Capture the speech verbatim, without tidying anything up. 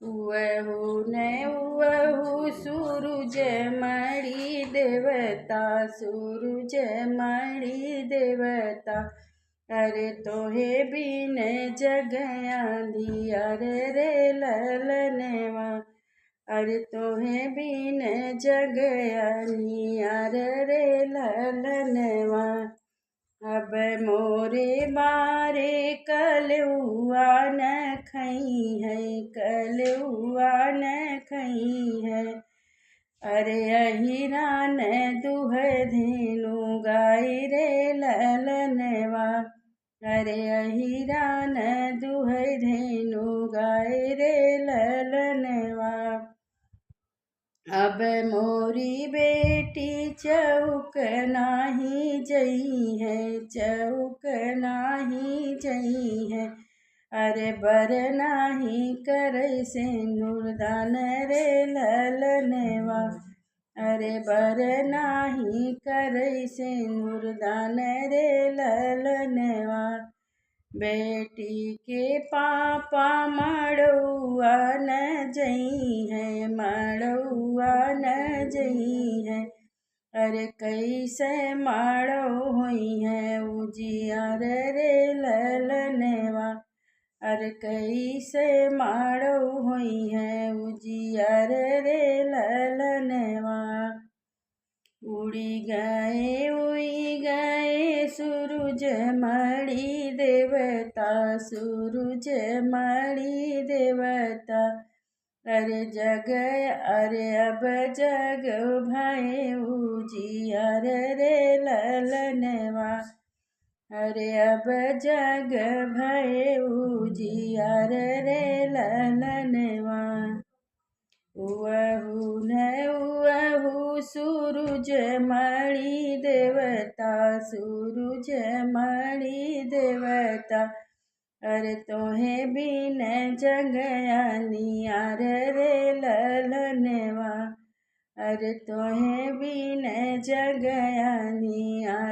उवहु न उवहु सूरुज मणि देवता, सूरुज मणि देवता। अरे तोहे बिन जग अंधियार रे ललनवा। अरे तोहे बिन जग अंधियार रे ललनवा। अब मोरे बारे कलुआ न खइहैं, कलुआ न खइहैं। अरे अहिरान दुहै धेनु गाय रे ललनवा। अरे अहिरान दुहै धेनु गाय रे ललनवा। अब मोरी बेटी चौक नाहीं जइहैं, चौक नाहीं जइहैं। अरे बर नाहीं करै सेनुरदान रे ललनवा। अरे बर नाहीं करै सेनुरदान रे ललनवा। बेटी के पापा मड़उआ न जइहैं, मड़उआ न जइहैं। अरे कइसे मड़उ होइहैं उजियार रे ललनवा। अरे कइसे मड़उ होइहैं उजियार रे ललनवा। उड़ि गए, उड़ि गए सूरुज मणि देवता, सूरुज मणि देवता। अरे जग, अरे अब जग भए उजियार रे ललनवा। अरे अब जग भए उजियार रे ललनवा। उवहु न उवहु सूरुज मणि देवता, सूरुज मणि देवता। अरे तोहे बिन जग अंधियार रे ललनवा। अरे तोहे बिन जग अंधियार